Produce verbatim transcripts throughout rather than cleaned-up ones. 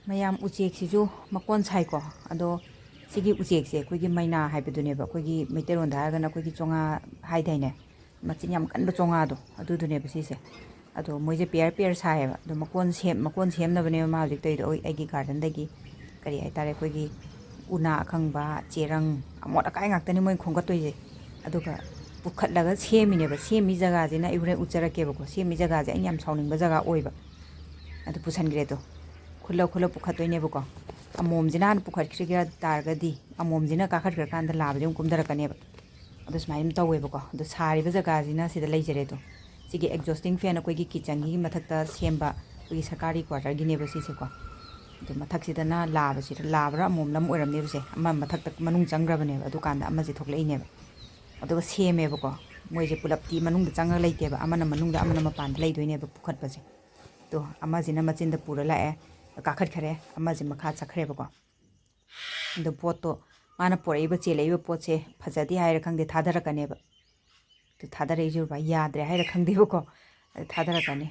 ꯃꯌꯥꯝ, ꯎꯆꯦꯛꯁꯤꯁꯨ ꯃꯀꯣꯟ ꯁꯥꯏꯀꯣ꯫ ꯑꯗꯣ ꯁꯤꯒꯤ ꯎꯆꯦꯛꯁꯦ ꯑꯩꯈꯣꯏꯒꯤ ꯃꯩꯅꯥ ꯍꯥꯏꯕꯗꯨꯅꯦꯕ, ꯑꯩꯈꯣꯏꯒꯤ ꯃꯩꯇꯩꯔꯣꯟꯗ ꯍꯥꯏꯔꯒꯅ ꯑꯩꯈꯣꯏꯒꯤ ꯆꯣꯉꯥ ꯍꯥꯏꯗꯥꯏꯅꯦ, ꯃꯆꯤꯟ ꯌꯥꯝ ꯀꯟꯕ ꯆꯣꯉꯥꯗꯣ, ꯑꯗꯨꯗꯨꯅꯦꯕ ꯁꯤꯁꯦ꯫ ꯑꯗꯣ ꯃꯣꯏꯁꯦ ꯄꯤꯌꯔ ꯄꯤꯌꯔ ꯁꯥꯏꯌꯦꯕ꯫ ꯑꯗꯣ ꯃꯀꯣꯟ ꯁꯦꯝ ꯃꯀꯣꯟ ꯁꯦꯝꯅꯕꯅꯦꯕ ꯃꯥ ꯍꯧꯖꯤꯛ ꯇꯧꯔꯤꯗꯣ꯫ ꯑꯩ- ꯑꯩꯒꯤ ꯒꯥꯔꯗꯦꯟꯗꯒꯤ ꯀꯔꯤ ꯍꯥꯏꯇꯥꯔꯦ, ꯑꯩꯈꯣꯏꯒꯤ ꯎꯅꯥ ꯑꯀꯪꯕ, ꯆꯦꯔꯪ, ꯑꯃꯣꯠ ꯑꯀꯥꯏ ꯉꯥꯛꯇꯅꯤ ꯃꯣꯏꯅ ꯈꯣꯝꯒꯠꯇꯣꯏꯁꯦ꯫ ꯑꯗꯨꯒ ꯄꯨꯈꯠꯂꯒ ꯁꯦꯝꯃꯤꯅꯦꯕ꯫ ꯁꯦꯝꯃꯤ ꯖꯒꯥꯁꯤꯅ ꯑꯩ ꯍꯣꯔꯦꯟ ꯎꯠꯆꯔꯛꯀꯦꯕꯀꯣ꯫ ꯁꯦꯝꯃꯤ ꯖꯒꯥꯁꯦ ꯑꯩꯅ ꯌꯥꯝ ꯁꯥꯎꯅꯤꯡꯕ ꯖꯒꯥ ꯑꯣꯏꯕ꯫ ꯑꯗꯨ ꯄꯨꯁꯟꯈ꯭ꯔꯦ ꯑꯗꯣ꯫ ꯈꯨꯜꯂ ꯈꯨꯜꯂ ꯄꯨꯈꯠꯇꯣꯏꯅꯦꯕꯀꯣ꯫ ꯑꯃꯣꯝꯁꯤꯅ ꯍꯥꯟꯅ ꯄꯨꯈꯠꯈ꯭ꯔꯒ ꯇꯥꯔꯒꯗꯤ ꯑꯃꯣꯝꯁꯤꯅ ꯀꯥꯈꯠꯈ꯭ꯔꯀꯥꯟꯗ ꯂꯥꯕꯁꯦ ꯑꯃꯨꯛ ꯀꯨꯝꯊꯔꯛꯀꯅꯦꯕ꯫ ꯑꯗꯨ ꯁꯨꯃꯥꯏꯅ ꯑꯗꯨꯝ ꯇꯧꯋꯦꯕꯀꯣ꯫ ꯑꯗꯣ ꯁꯥꯔꯤꯕ ꯖꯒꯥꯁꯤꯅ ꯁꯤꯗ ꯂꯩꯖꯔꯦ ꯑꯗꯣ꯫ ꯁꯤꯒꯤ ꯑꯦꯛꯖꯣꯁꯇꯤꯡ ꯐꯦꯟ ꯑꯩꯈꯣꯏꯒꯤ ꯀꯤꯠꯆꯟꯒꯤ ꯃꯊꯛꯇ ꯁꯦꯝꯕ ꯑꯩꯈꯣꯏꯒꯤ ꯁꯔꯀꯥꯔꯒꯤ ꯀ꯭ꯋꯥꯇꯔꯒꯤꯅꯦꯕ ꯁꯤꯁꯦꯀꯣ꯫ ꯑꯗꯣ ꯃꯊꯛꯁꯤꯗꯅ ꯂꯥꯕꯁꯤꯗ ꯂꯥꯕꯔ ꯑꯃꯣꯝꯂ ꯑꯃ ꯑꯣꯏꯔꯝꯅꯦꯕꯁꯦ꯫ ꯑꯃ ꯃꯊꯛꯇ ꯃꯅꯨꯡ ꯆꯪꯈ꯭ꯔꯕꯅꯦꯕ꯫ ꯑꯗꯨꯀꯥꯟꯗ ꯑꯃꯁꯦ ꯊꯣꯛꯂꯛꯏꯅꯦꯕ꯫ ꯑꯗꯨꯒ ꯁꯦꯝꯃꯦꯕꯀꯣ꯫ ꯃꯣꯏꯁꯦ ꯄꯨꯂꯞꯇꯤ ꯃꯅꯨꯡꯗ ꯆꯪꯉꯒ ꯂꯩꯇꯦꯕ꯫ ꯑꯃꯅ ꯃꯅꯨꯡꯗ, ꯑꯃꯅ ꯃꯄꯥꯟꯗ ꯂꯩꯗꯣꯏꯅꯦꯕ ꯄꯨꯈꯠꯄꯁꯦ꯫ ꯑꯗꯣ ꯑꯃꯁꯤꯅ ꯃꯆꯤꯟꯗ ꯄꯨꯔ ꯂꯥꯛꯑꯦ, ꯀꯥꯈꯠꯈ꯭ꯔꯦ꯫ ꯑꯃꯁꯦ ꯃꯈꯥ ꯆꯠꯈ꯭ꯔꯦꯕꯀꯣ꯫ ꯑꯗꯣ ꯄꯣꯠꯇꯣ, ꯃꯥꯅ ꯄꯣꯔꯛꯏꯕ, ꯆꯦꯜꯂꯛꯏꯕ ꯄꯣꯠꯁꯦ ꯐꯖꯗꯦ ꯍꯥꯏꯔ ꯈꯪꯗꯦ, ꯊꯥꯗꯔꯛꯀꯅꯦꯕ꯫ ꯑꯗꯨ ꯊꯥꯗꯔꯛꯏꯁꯦ ꯎꯔꯕ? ꯌꯥꯗ꯭ꯔꯦ ꯍꯥꯏꯔ ꯈꯪꯗꯦꯕꯀꯣ꯫ ꯑꯗꯨ ꯊꯥꯗꯔꯛꯀꯅꯤ꯫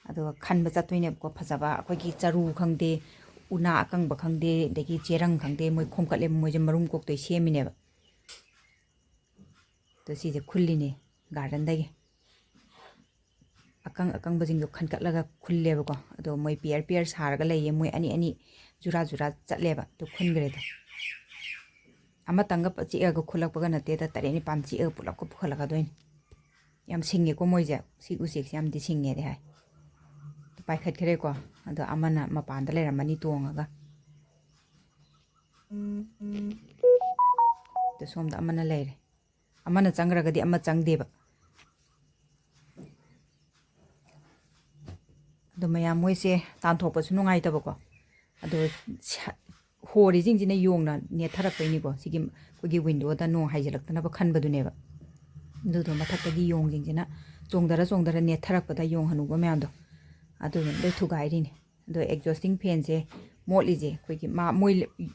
ꯑꯗꯨꯒ ꯈꯟꯕ ꯆꯠꯇꯣꯏꯅꯦꯕꯀꯣ꯫ ꯐꯖꯕ ꯑꯩꯈꯣꯏꯒꯤ ꯆꯔꯨ ꯈꯪꯗꯦ, ꯎꯅꯥ ꯑꯀꯪꯕ ꯈꯪꯗꯦ, ꯑꯗꯒꯤ ꯆꯦꯔꯪ ꯈꯪꯗꯦ, ꯃꯣꯏ ꯈꯣꯝꯀꯠꯂꯦꯕ, ꯃꯣꯏꯁꯦ ꯃꯔꯨꯝ ꯀꯣꯛꯇꯣꯏ ꯁꯦꯝꯃꯤꯅꯦꯕ꯫ ꯑꯗꯣ ꯁꯤꯁꯦ ꯈꯨꯜꯂꯤꯅꯦ ꯒꯥꯔꯗꯦꯟꯗꯒꯤ꯫ ꯑꯀꯪ ꯑꯀꯪꯕꯁꯤꯡꯗꯣ ꯈꯟꯀꯠꯂꯒ ꯈꯨꯜꯂꯦꯕꯀꯣ꯫ ꯑꯗꯣ ꯃꯣꯏ ꯄꯤꯌꯔ ꯄꯤꯌꯔ ꯁꯥꯔꯒ ꯂꯩꯌꯦ꯫ ꯃꯣꯏ ꯑꯅꯤ ꯑꯅꯤ, ꯖꯨꯔꯥ ꯖꯨꯔꯥ ꯆꯠꯂꯦꯕ꯫ ꯑꯗꯨ ꯈꯨꯟꯈ꯭ꯔꯦꯗꯣ꯫ ꯑꯃꯇꯪꯒ ꯄ-, ꯆꯤꯛꯑꯒ ꯈꯨꯜꯂꯛꯄꯒ ꯅꯠꯇꯦꯗ, ꯇꯔꯦꯠ ꯅꯤꯄꯥꯟ ꯆꯤꯛꯑꯒ ꯄꯨꯂꯞꯀ ꯄꯨꯈꯠꯂꯛꯀꯗꯣꯏꯅꯤ꯫ ꯌꯥꯝ ꯁꯤꯡꯉꯦꯀꯣ ꯃꯣꯏꯁꯦ꯫ ꯁꯤ ꯎꯆꯦꯛꯁꯦ ꯌꯥꯝꯗꯤ ꯁꯤꯡꯉꯦꯗꯤ ꯍꯥꯏ꯫ ꯄꯥꯏꯈꯠꯈ꯭ꯔꯦꯀꯣ꯫ ꯑꯗꯣ ꯑꯃꯅ ꯃꯄꯥꯟꯗ ꯂꯩꯔꯝꯃꯅꯤ ꯇꯣꯡꯉꯒ꯫ ꯑꯗꯣ ꯁꯣꯝꯗ ꯑꯃꯅ ꯂꯩꯔꯦ꯫ ꯑꯃꯅ ꯆꯪꯈ꯭ꯔꯒꯗꯤ ꯑꯃ ꯆꯪꯗꯦꯕ꯫ ꯑꯗꯣ ꯃꯌꯥꯝ, ꯃꯣꯏꯁꯦ ꯇꯥꯟꯊꯣꯛꯄꯁꯨ ꯅꯨꯡꯉꯥꯏꯇꯕꯀꯣ꯫ ꯑꯗꯣ ꯁ-, ꯍꯣꯔꯤꯁꯤꯡꯁꯤꯅ ꯌꯣꯡꯅ ꯅꯦꯠꯊꯔꯛꯄꯩꯅꯤꯀꯣ꯫ ꯁꯤꯒꯤ ꯑꯩꯈꯣꯏꯒꯤ ꯋꯤꯟꯗꯣꯗ ꯅꯣꯡ ꯍꯥꯏꯖꯤꯜꯂꯛꯇꯅꯕ ꯈꯟꯕꯗꯨꯅꯦꯕ꯫ ꯑꯗꯨꯗꯣ ꯃꯊꯛꯇꯒꯤ ꯌꯣꯡꯁꯤꯡꯁꯤꯅ ꯆꯣꯡꯊꯔ ꯆꯣꯡꯊꯔ ꯅꯦꯠꯊꯔꯛꯄꯗ, ꯌꯣꯡ ꯍꯅꯨꯕ ꯃꯌꯥꯝꯗꯣ, ꯑꯗꯨꯗꯨꯅ ꯂꯣꯏ ꯊꯨꯒꯥꯏꯔꯤꯅꯦ꯫ ꯑꯗꯣ ꯑꯦꯛꯖꯣꯁꯇꯤꯡ ꯐꯦꯟꯁꯦ ꯃꯣꯠꯂꯤꯁꯦ ꯑꯩꯈꯣꯏꯒꯤ ꯃꯥ-, ꯃꯣꯏ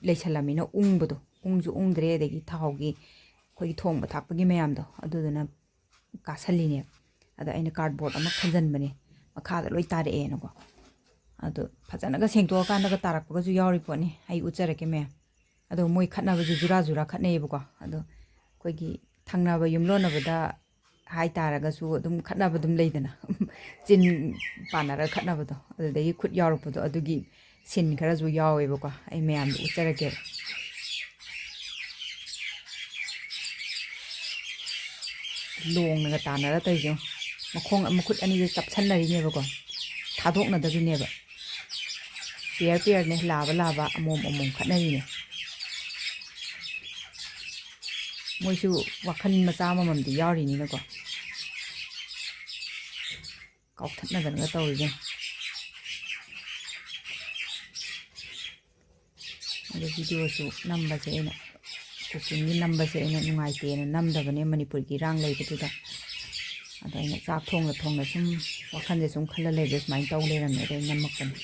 ꯂꯩꯁꯜꯂꯝꯃꯤꯅ ꯎꯪꯕꯗꯣ, ꯎꯪꯁꯨ ꯎꯪꯗ꯭ꯔꯦ, ꯑꯗꯒꯤ ꯊꯥꯎꯒꯤ ꯑꯩꯈꯣꯏꯒꯤ ꯊꯣꯡꯕ ꯊꯥꯛꯄꯒꯤ ꯃꯌꯥꯝꯗꯣ, ꯑꯗꯨꯗꯨꯅ ꯀꯥꯁꯜꯂꯤꯅꯦꯕ꯫ ꯑꯗ ꯑꯩꯅ ꯀꯥꯔꯠꯕꯣꯔꯗ ꯑꯃ ꯈꯟꯖꯟꯕꯅꯦ, ꯃꯈꯥꯗ ꯂꯣꯏ ꯇꯥꯔꯛꯑꯦꯅꯀꯣ꯫ ꯑꯗꯣ ꯐꯖꯅꯒ ꯁꯦꯡꯗꯣꯛꯑꯀꯥꯟꯗꯒ ꯇꯥꯔꯛꯄꯒꯁꯨ ꯌꯥꯎꯔꯤ ꯄꯣꯠꯅꯤ꯫ ꯑꯩ ꯎꯠꯆꯔꯛꯀꯦ ꯃꯌꯥꯝ꯫ ꯑꯗꯣ ꯃꯣꯏ ꯈꯠꯅꯕꯁꯨ ꯖꯨꯔꯥ ꯖꯨꯔꯥ ꯈꯠꯅꯩꯌꯦꯕꯀꯣ꯫ ꯑꯗꯣ ꯑꯩꯈꯣꯏꯒꯤ ꯊꯪꯅꯕ ꯌꯨꯝꯂꯣꯟꯅꯕꯗ ꯍꯥꯏ ꯇꯥꯔꯒꯁꯨ ꯑꯗꯨꯝ ꯈꯠꯅꯕ ꯑꯗꯨꯝ ꯂꯩꯗꯅ, ꯆꯤꯟ ꯄꯥꯟꯅꯔꯒ ꯈꯠꯅꯕꯗꯣ, ꯑꯗꯨꯗꯒꯤ ꯈꯨꯠ ꯌꯥꯎꯔꯛꯄꯗꯣ, ꯑꯗꯨꯒꯤ ꯁꯤꯟ ꯈꯔꯁꯨ ꯌꯥꯎꯋꯦꯕꯀꯣ꯫ ꯑꯩ ꯃꯌꯥꯝꯗ ꯎꯠꯆꯔꯛꯀꯦꯕ꯫ ꯂꯣꯡꯅꯒ ꯇꯥꯟꯅꯔ ꯇꯧꯔꯤꯁꯦ ꯌꯦꯡꯉꯣ꯫ ꯃꯈꯣꯡ, ꯃꯈꯨꯠ ꯑꯅꯤꯁꯦ ꯆꯞꯁꯟꯅꯔꯤꯅꯦꯕꯀꯣ, ꯊꯥꯗꯣꯛꯅꯗꯕꯤꯅꯦꯕ꯫ ꯄꯤꯌꯔ ꯄꯤꯌꯔꯅꯦ, ꯂꯥꯕ ꯂꯥꯕ, ꯑꯃꯣꯝ ꯑꯃꯣꯝ ꯈꯠꯅꯔꯤꯅꯦ꯫ ꯃꯣꯏꯁꯨ ꯋꯥꯈꯜ ꯃꯆꯥ ꯑꯃꯃꯝꯗꯤ ꯌꯥꯎꯔꯤꯅꯤꯅꯀꯣ꯫ ꯀꯥꯎꯊꯠꯅꯗꯅꯒ ꯇꯧꯔꯤꯁꯦ꯫ ꯑꯗꯣ ꯚꯤꯗꯤꯑꯣꯁꯨ ꯅꯝꯕꯁꯦ ꯑꯩꯅ, ꯀꯨꯀꯤꯡꯒꯤ ꯅꯝꯕꯁꯦ ꯑꯩꯅ ꯅꯨꯡꯉꯥꯏꯇꯦꯅ ꯅꯝꯗꯕꯅꯦ, ꯃꯅꯤꯄꯨꯔꯒꯤ ꯏꯔꯥꯡ ꯂꯩꯕꯗꯨꯗ꯫ ꯑꯗꯣ ꯑꯩꯅ ꯆꯥꯛ ꯊꯣꯡꯅ ꯊꯣꯡꯅ ꯁꯨꯝ ꯋꯥꯈꯜꯁꯦ ꯁꯨꯝ ꯈꯜꯂ ꯂꯩꯕꯗ ꯁꯨꯃꯥꯏꯅ ꯇꯧ ꯂꯩꯔꯝꯃꯦ, ꯑꯗꯩ ꯅꯝꯃꯛꯄꯅꯦ꯫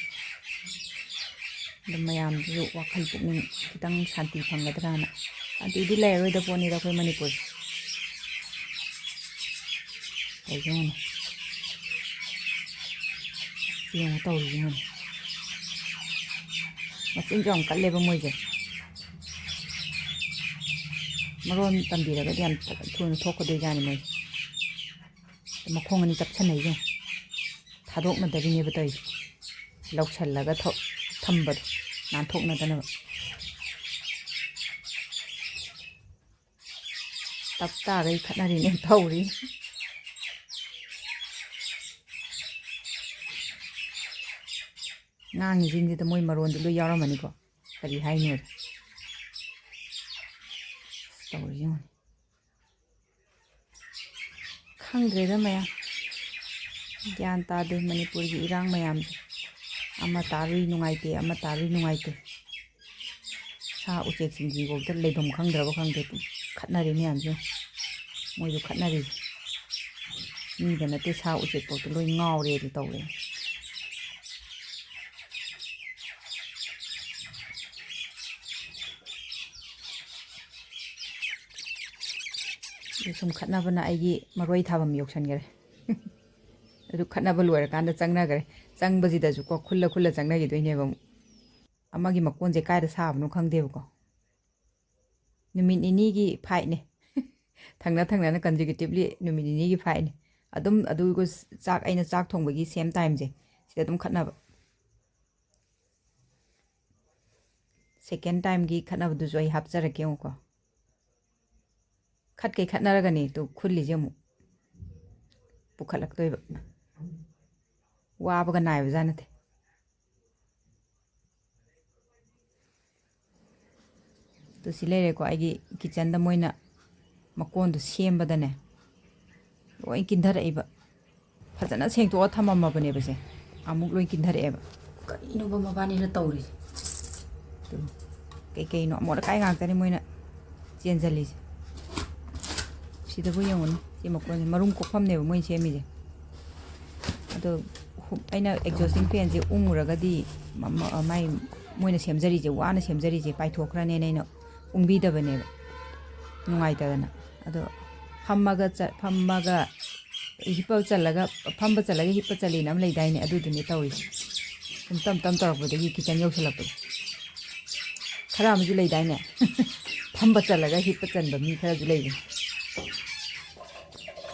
ꯑꯗꯨꯝ ꯃꯌꯥꯝꯁꯨ ꯋꯥꯈꯜ ꯄꯨꯛꯅꯤꯡ ꯈꯤꯇꯪ ꯁꯥꯟꯇꯤ ꯐꯪꯒꯗ꯭ꯔꯥꯅ꯫ ꯁꯥꯟꯇꯤꯗꯤ ꯂꯩꯔꯔꯣꯏꯗ ꯄꯣꯠꯅꯤꯗ ꯑꯩꯈꯣꯏ ꯃꯅꯤꯄꯨꯔꯁꯦ꯫ ꯇꯧꯔꯤꯁꯦ ꯌꯦꯡꯉꯨꯅꯦ꯫ ꯌꯦꯡꯉꯨ ꯇꯧꯔꯤꯁꯦ ꯌꯦꯡꯉꯨꯅꯦ꯫ ꯃꯆꯤꯟꯁꯨ ꯌꯥꯝ ꯀꯜꯂꯦꯕ ꯃꯣꯏꯁꯦ꯫ ꯃꯔꯣꯟ ꯇꯝꯕꯤꯔꯒꯗꯤ ꯌꯥꯝ ꯊꯨꯅ ꯊꯣꯛꯀꯗꯣꯏꯖꯥꯠꯅꯤ ꯃꯣꯏꯁꯦ꯫ ꯃꯈꯣꯡ ꯑꯅꯤ ꯆꯞꯁꯟꯅꯩꯁꯦ ꯌꯦꯡꯉꯨ꯫ ꯊꯥꯗꯣꯛꯅꯗꯕꯤꯅꯦꯕ ꯇꯧꯔꯤꯁꯦ꯫ ꯂꯧꯁꯜꯂꯒ ꯊ-, ꯊꯝꯕꯗꯣ, ꯅꯥꯟꯊꯣꯛꯅꯗꯅꯕ꯫ ꯇꯞ ꯇꯥꯈꯩ ꯈꯠꯅꯔꯤꯅꯦ ꯇꯧꯔꯤ꯫ ꯉꯥꯡꯉꯤꯁꯤꯡꯁꯤꯗ ꯃꯣꯏ ꯃꯔꯣꯟꯗꯤ ꯂꯣꯏ ꯌꯥꯎꯔꯝꯃꯅꯤꯀꯣ꯫ ꯀꯔꯤ ꯍꯥꯏꯅꯣ? ꯑꯁ, ꯇꯧꯔꯤ ꯌꯦꯡꯉꯨꯅꯦ꯫ ꯈꯪꯗ꯭ꯔꯦꯗ ꯃꯌꯥꯝ꯫ ꯒ꯭ꯌꯥꯟ ꯇꯥꯗꯦ ꯃꯅꯤꯄꯨꯔꯒꯤ ꯏꯔꯥꯡ ꯃꯌꯥꯝꯁꯦ꯫ ꯑꯃ ꯇꯥꯔꯨꯏ ꯅꯨꯡꯉꯥꯏꯇꯦ, ꯑꯃ ꯇꯥꯔꯨꯏ ꯅꯨꯡꯉꯥꯏꯇꯦ꯫ ꯁꯥ ꯎꯆꯦꯛꯁꯤꯡꯁꯤꯐꯥꯎꯗ ꯂꯩꯐꯝ ꯈꯪꯗ꯭ꯔꯕ ꯈꯪꯗꯦ꯫ ꯈꯠꯅꯔꯤ ꯃꯌꯥꯝꯁꯦ꯫ ꯃꯣꯏꯁꯨ ꯈꯠꯅꯔꯤ꯫ ꯃꯤꯗ ꯅꯠꯇꯦ, ꯁꯥ ꯎꯆꯦꯛꯐꯥꯎꯗ ꯂꯣꯏ ꯉꯥꯎꯔꯦ ꯑꯗꯨ ꯇꯧꯔꯦ꯫ ꯑꯗꯨ ꯁꯨꯝ ꯈꯠꯅꯕꯅ ꯑꯩꯒꯤ ꯃꯔꯣꯏ ꯊꯥꯐꯝ ꯌꯧꯁꯟꯈꯔꯦ꯫ ꯑꯗꯨ ꯈꯠꯅꯕ ꯂꯣꯏꯔꯀꯥꯟꯗ ꯆꯪꯅꯈ꯭ꯔꯦ꯫ ꯆꯪꯕꯁꯤꯗꯁꯨꯀꯣ, ꯈꯨꯜꯂ ꯈꯨꯜꯂ ꯆꯪꯅꯈꯤꯗꯣꯏꯅꯦꯕ ꯑꯃꯨꯛ꯫ ꯑꯃꯒꯤ ꯃꯀꯣꯟꯁꯦ ꯀꯥꯏꯗ ꯁꯥꯕꯅꯣ ꯈꯪꯗꯦꯕꯀꯣ꯫ ꯅꯨꯃꯤꯠ ꯅꯤꯅꯤꯒꯤ ꯐꯥꯏꯠꯅꯦ꯫ ꯊꯪꯅ ꯊꯪꯅꯅ consecutively ꯅꯨꯃꯤꯠ ꯅꯤꯅꯤꯒꯤ ꯐꯥꯏꯠꯅꯦ꯫ ꯑꯗꯨꯝ ꯑꯗꯨꯒ ꯆꯥꯛ, ꯑꯩꯅ ꯆꯥꯛ ꯊꯣꯡꯕꯒꯤ same timeꯁꯦ, ꯁꯤꯗ ꯑꯗꯨꯝ ꯈꯠꯅꯕ꯫ Second timeꯒꯤ ꯈꯠꯅꯕꯗꯨꯁꯨ ꯑꯩ ꯍꯥꯞꯆꯔꯛꯀꯦ ꯌꯦꯡꯉꯨꯀꯣ꯫ ꯈꯠꯀꯩ ꯈꯠꯅꯔꯒꯅꯤ ꯇꯨ ꯈꯨꯜꯂꯤꯁꯦ ꯑꯃꯨꯛ ꯄꯨꯈꯠꯂꯛꯇꯣꯏꯕ꯫ ꯋꯥꯕꯒ ꯅꯥꯏꯕꯖꯥꯠ ꯅꯠꯇꯦ꯫ ꯇꯨ ꯁꯤ ꯂꯩꯔꯦꯀꯣ, ꯑꯩꯒꯤ kitchenꯗ ꯃꯣꯏꯅ ꯃꯀꯣꯟꯗꯣ ꯁꯦꯝꯕꯗꯅꯦ, ꯂꯣꯏ ꯀꯤꯟꯊꯔꯛꯏꯕ꯫ ꯐꯖꯅ ꯁꯦꯡꯇꯣꯛꯑ ꯊꯝꯃꯝꯃꯕꯅꯦꯕꯁꯦ, ꯑꯃꯨꯛ ꯂꯣꯏ ꯀꯤꯟꯊꯔꯛꯑꯦꯕ꯫ ꯀꯔꯤꯅꯣꯕ ꯃꯕꯥꯅꯤꯅ ꯇꯧꯔꯤꯁꯦ? ꯇꯨ, ꯀꯩꯀꯩꯅꯣ ꯑꯃꯣꯠ ꯑꯀꯥꯏ ꯉꯥꯛꯇꯅꯤ ꯃꯣꯏꯅ ꯆꯦꯟꯖꯜꯂꯤꯁꯦ꯫ ꯁꯤꯗꯕꯨ ꯌꯦꯡꯉꯨꯅꯦ, ꯁꯤ ꯃꯀꯣꯟꯁꯦ ꯃꯔꯨꯝ ꯀꯣꯛꯐꯝꯅꯦꯕ ꯃꯣꯏꯅ ꯁꯦꯝꯃꯤꯁꯦ꯫ ꯑꯗꯣ ꯍꯨ-, ꯑꯩꯅ exhausting fanꯁꯦ ꯎꯪꯉꯨꯔꯒꯗꯤ ꯃ-, ꯃ-, ꯃꯥꯏ, ꯃꯣꯏꯅ ꯁꯦꯝꯖꯔꯤꯁꯦ, ꯋꯥꯅ ꯁꯦꯝꯖꯔꯤꯁꯦ ꯄꯥꯏꯊꯣꯛꯈ꯭ꯔꯅꯦꯅ ꯑꯩꯅ ꯎꯪꯕꯤꯗꯕꯅꯦꯕ, ꯅꯨꯡꯉꯥꯏꯇꯗꯅ꯫ ꯑꯗꯣ ꯐꯝꯃꯒ ꯆ-, ꯐꯝꯃꯒ ꯍꯤꯞꯄ ꯆꯜꯂꯒ, ꯐꯝꯕ ꯆꯜꯂꯒ ꯍꯤꯞꯄ ꯆꯜꯂꯤꯅ ꯑꯃ ꯂꯩꯗꯥꯏꯅꯦ, ꯑꯗꯨꯗꯨꯅꯦ ꯇꯧꯔꯤꯁꯦ꯫ ꯁꯨꯝ ꯇꯞ ꯇꯞ ꯇꯧꯔꯛꯄꯗꯒꯤ kitchen ꯌꯧꯁꯜꯂꯛꯄꯗꯣ꯫ ꯈꯔ ꯑꯃꯁꯨ ꯂꯩꯗꯥꯏꯅꯦ? ꯐꯝꯕ ꯆꯜꯂꯒ ꯍꯤꯞꯄ ꯆꯟꯕ ꯃꯤ ꯈꯔꯁꯨ ꯂꯩꯕꯅꯦ꯫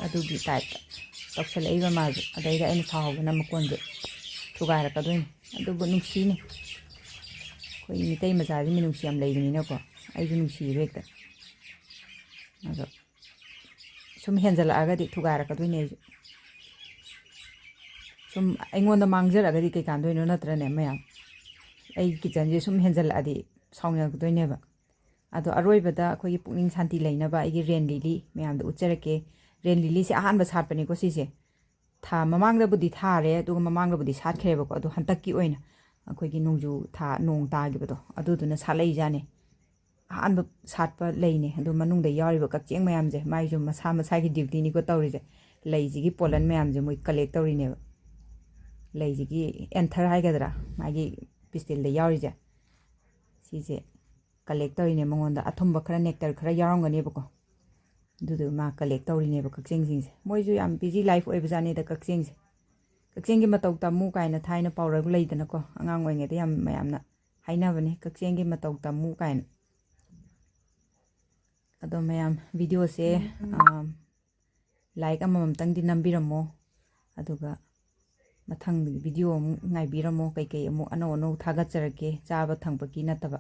ꯑꯗꯨꯒꯤ typeꯇ ꯇꯧꯁꯜꯂꯛꯏꯕ ꯃꯥꯁꯨ꯫ ꯑꯗꯩꯗ ꯑꯩꯅ ꯁꯥꯎꯍꯧꯗꯅ ꯃꯀꯣꯟꯁꯦ ꯊꯨꯒꯥꯏꯔꯛꯀꯗꯣꯏꯅꯤ꯫ ꯑꯗꯨꯕꯨ ꯅꯨꯡꯁꯤꯅꯤ꯫ ꯑꯩꯈꯣꯏ ꯃꯤꯇꯩ ꯃꯆꯥꯁꯤ ꯃꯤꯅꯨꯡꯁꯤ ꯌꯥꯝ ꯂꯩꯕꯅꯤꯅꯀꯣ, ꯑꯩꯁꯨ ꯅꯨꯡꯁꯤꯌꯦꯕ ꯍꯦꯛꯇ꯫ ꯑꯗꯣ ꯁꯨꯝ ꯍꯦꯟꯖꯜꯂꯛꯑꯒꯗꯤ ꯊꯨꯒꯥꯏꯔꯛꯀꯗꯣꯏꯅꯦ ꯑꯩꯁꯨ꯫ ꯁꯨꯝ ꯑꯩꯉꯣꯟꯗ ꯃꯥꯡꯖꯔꯒꯗꯤ ꯀꯩ ꯀꯥꯟꯗꯣꯏꯅꯣ, ꯅꯠꯇ꯭ꯔꯅꯦ ꯃꯌꯥꯝ? ꯑꯩꯒꯤ kitchenꯁꯦ ꯁꯨꯝ ꯍꯦꯟꯖꯜꯂꯛꯑꯗꯤ ꯁꯥꯎꯅꯤꯡꯉꯛꯇꯣꯏꯅꯦꯕ꯫ ꯑꯗꯣ ꯑꯔꯣꯏꯕꯗ ꯑꯩꯈꯣꯏꯒꯤ ꯄꯨꯛꯅꯤꯡ ꯁꯥꯟꯇꯤ ꯂꯩꯅꯕ ꯑꯩꯒꯤ rain lily ꯃꯌꯥꯝꯗ ꯎꯠꯆꯔꯛꯀꯦ꯫ Rain lilyꯁꯦ ꯑꯍꯥꯟꯕ ꯁꯥꯠꯄꯅꯤꯀꯣ ꯁꯤꯁꯦ꯫ ꯊꯥ ꯃꯃꯥꯡꯗꯕꯨꯗꯤ ꯊꯥꯔꯦ, ꯑꯗꯨꯒ ꯃꯃꯥꯡꯗꯕꯨꯗꯤ ꯁꯥꯠꯈ꯭ꯔꯦꯕꯀꯣ꯫ ꯑꯗꯣ ꯍꯟꯗꯛꯀꯤ ꯑꯣꯏꯅ ꯑꯩꯈꯣꯏꯒꯤ ꯅꯣꯡꯖꯨ ꯊꯥ, ꯅꯣꯡ ꯇꯥꯈꯤꯕꯗꯣ, ꯑꯗꯨꯗꯨꯅ ꯁꯥꯠꯂꯛꯏꯖꯥꯠꯅꯤ꯫ ꯑꯍꯥꯟꯕ ꯁꯥꯠꯄ ꯂꯩꯅꯦ꯫ ꯑꯗꯣ ꯃꯅꯨꯡꯗ ꯌꯥꯎꯔꯤꯕ ꯀꯛꯆꯦꯡ ꯃꯌꯥꯝꯁꯦ, ꯃꯥꯏꯁꯨ ꯃꯁꯥ ꯃꯁꯥꯒꯤ dutyꯅꯤꯀꯣ ꯇꯧꯔꯤꯁꯦ꯫ ꯂꯩꯁꯤꯒꯤ pollen ꯃꯌꯥꯝꯁꯦ ꯃꯣꯏ collect ꯇꯧꯔꯤꯅꯦꯕ꯫ ꯂꯩꯁꯤꯒꯤ anther ꯍꯥꯏꯒꯗ꯭ꯔꯥ, ꯃꯥꯒꯤ pistilꯗ ꯌꯥꯎꯔꯤꯁꯦ, ꯁꯤꯁꯦ collect ꯇꯧꯔꯤꯅꯦ꯫ ꯃꯉꯣꯟꯗ ꯑꯊꯨꯝꯕ ꯈꯔ, nectar ꯈꯔ ꯌꯥꯎꯔꯝꯒꯅꯦꯕꯀꯣ꯫ ꯑꯗꯨꯗꯨ ꯃꯥ collect ꯇꯧꯔꯤꯅꯦꯕ ꯀꯛꯆꯦꯡꯁꯤꯡꯁꯦ꯫ ꯃꯣꯏꯁꯨ ꯌꯥꯝ busy life ꯑꯣꯏꯕꯖꯥꯠꯅꯤꯗ ꯀꯛꯆꯦꯡꯁꯦ꯫ "ꯀꯛꯆꯦꯡꯒꯤ ꯃꯇꯧ ꯇꯝꯃꯨ" ꯀꯥꯏꯅ ꯊꯥꯏꯅ ꯄꯥꯎꯔꯧ ꯂꯩꯗꯅꯀꯣ, ꯑꯉꯥꯡ ꯑꯣꯏꯔꯤꯉꯩꯗ ꯌꯥꯝ ꯃꯌꯥꯝꯅ ꯍꯥꯏꯅꯕꯅꯦ, "ꯀꯛꯆꯦꯡꯒꯤ ꯃꯇꯧ ꯇꯝꯃꯨ" ꯀꯥꯏꯅ꯫ ꯑꯗꯣ ꯃꯌꯥꯝ, ꯚꯤꯗꯤꯑꯣꯁꯦ, ꯎꯝ, ꯎꯝ꯫ ꯑꯥ, ꯂꯥꯏꯛ ꯑꯃꯃꯝꯇꯪꯗꯤ ꯅꯝꯕꯤꯔꯝꯃꯣ, ꯑꯗꯨꯒ ꯃꯊꯪ ꯚꯤꯗꯤꯑꯣ ꯑꯃꯨꯛ ꯉꯥꯏꯕꯤꯔꯝꯃꯣ꯫ ꯀꯩꯀꯩ ꯑꯃꯨꯛ ꯑꯅꯧ ꯑꯅꯧ ꯊꯥꯒꯠꯆꯔꯛꯀꯦ, ꯆꯥꯕ ꯊꯛꯄꯒꯤ ꯅꯠꯇꯕ꯫